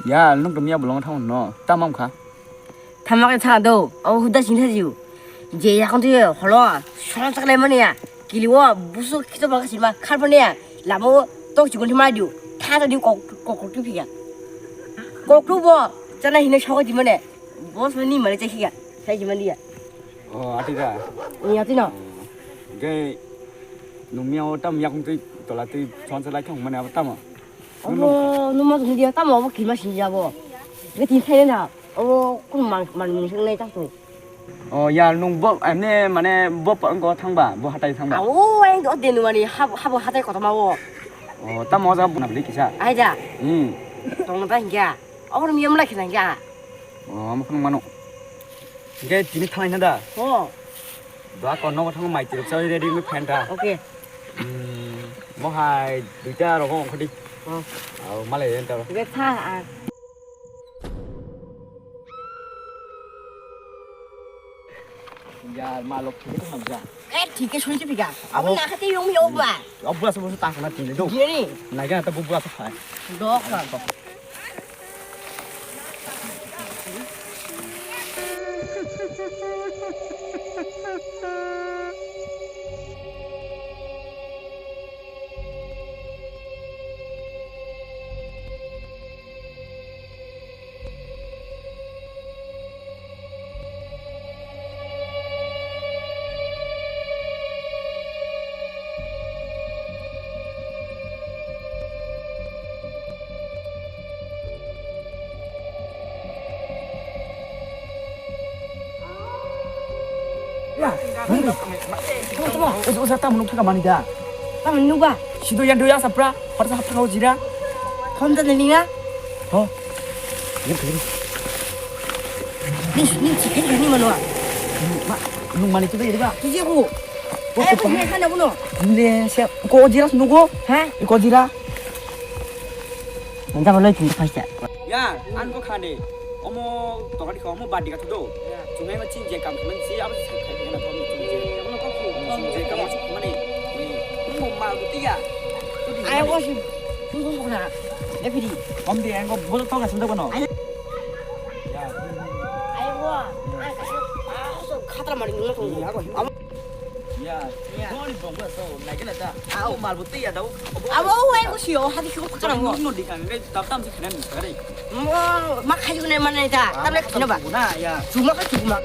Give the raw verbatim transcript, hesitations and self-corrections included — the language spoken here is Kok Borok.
Ya, nung tumia bolong thang no. Tamam kha. Thamak khe tha do, abo huda sing thajiu. Je yakon twi holo, solo chaklai mani ya. Kiliwo, busu kito baka sima, kharpani ya. Labo, tok chikon thima diu. Tha ta diu kok, kok, kok tu phiya. Kok tu bo, chana hino soko jimane. Boss ni male chekhiya, sai jimani ya. Oh, ati da. Ni ati no. Ge, nung miya o tam yakung twi, tola twi, chon salai thang mane abo tamo. Abo, numa sung dia, tamo abo kima sing dia abo. Nge tin sai na, abo kun man, man mun sung nai tak tu. Oh, ya, nung bo, emne, mane, bo pa, ko thang ba, bo hatai thang ba. Abo, eng do de numa ni, hab, habo hatai kotoma o. Oh, tamo ja buna beli kisa. Ai da. Hmm. Tong na ba hingya. Abo miya mula kisa hingya. Oh, amo khang mano. Ge, tini thang na da. Oh. Ba ko nogo thang mai tirok sa ready mi phan ta. Okay. Hmm, mo hai duita rogo khodi. Oh. Au, malai enta. Ge, tha, ah. Ya, malok thik thang ja. Eh, thik ke suni thik ya. Abo na khate yong yong ba. Obwa sa bo ta khana tini do. Gini. Na ga ta bu bwa sa khai. Dok ka. Ya, nini. Tunggu, tunggu. Usa, usa, tamu nuk thaka mani da. Tamu nuk ba? Sido yang doya sapra, pada sa hapra jira. Thon ta nini na? Ho. Nuk thaka. Ni, ni chicken ni mano. Ma, nuk mani tu ba. Tu je ko. Ko, eh, ko, ko ni khana buno. Le se ko jira nugo. Ha? Ko jira. Nang jaba loi thung phaisa. Ya, ang ko khande. Omo tokari kho, omo badi ka thudo. Chungai ma chin je kam khaman si, abo sai khai na thom chung je. Omo ko khu, chung je kam mani. Omo mal ko tiya. Ai ko si. Thung thung ko na. Le phiri. Om de ang ko bolo to ka sunda kono. Ai. Ya. Ai ko. Ai ka. Ah, so khatra mari nung thung. Ya ko. Ya. Ya. Boni bongbo so, naikhe na ta. Au. Mal bo tei ya dau. Abo wai bo sio, hadi khe ko pakara ngo. No di kan, ngai dap tam se khana ni kare. Mo, ma khai ne mane ta. Tam le khina ba. Na ya. Chuma ka chuma.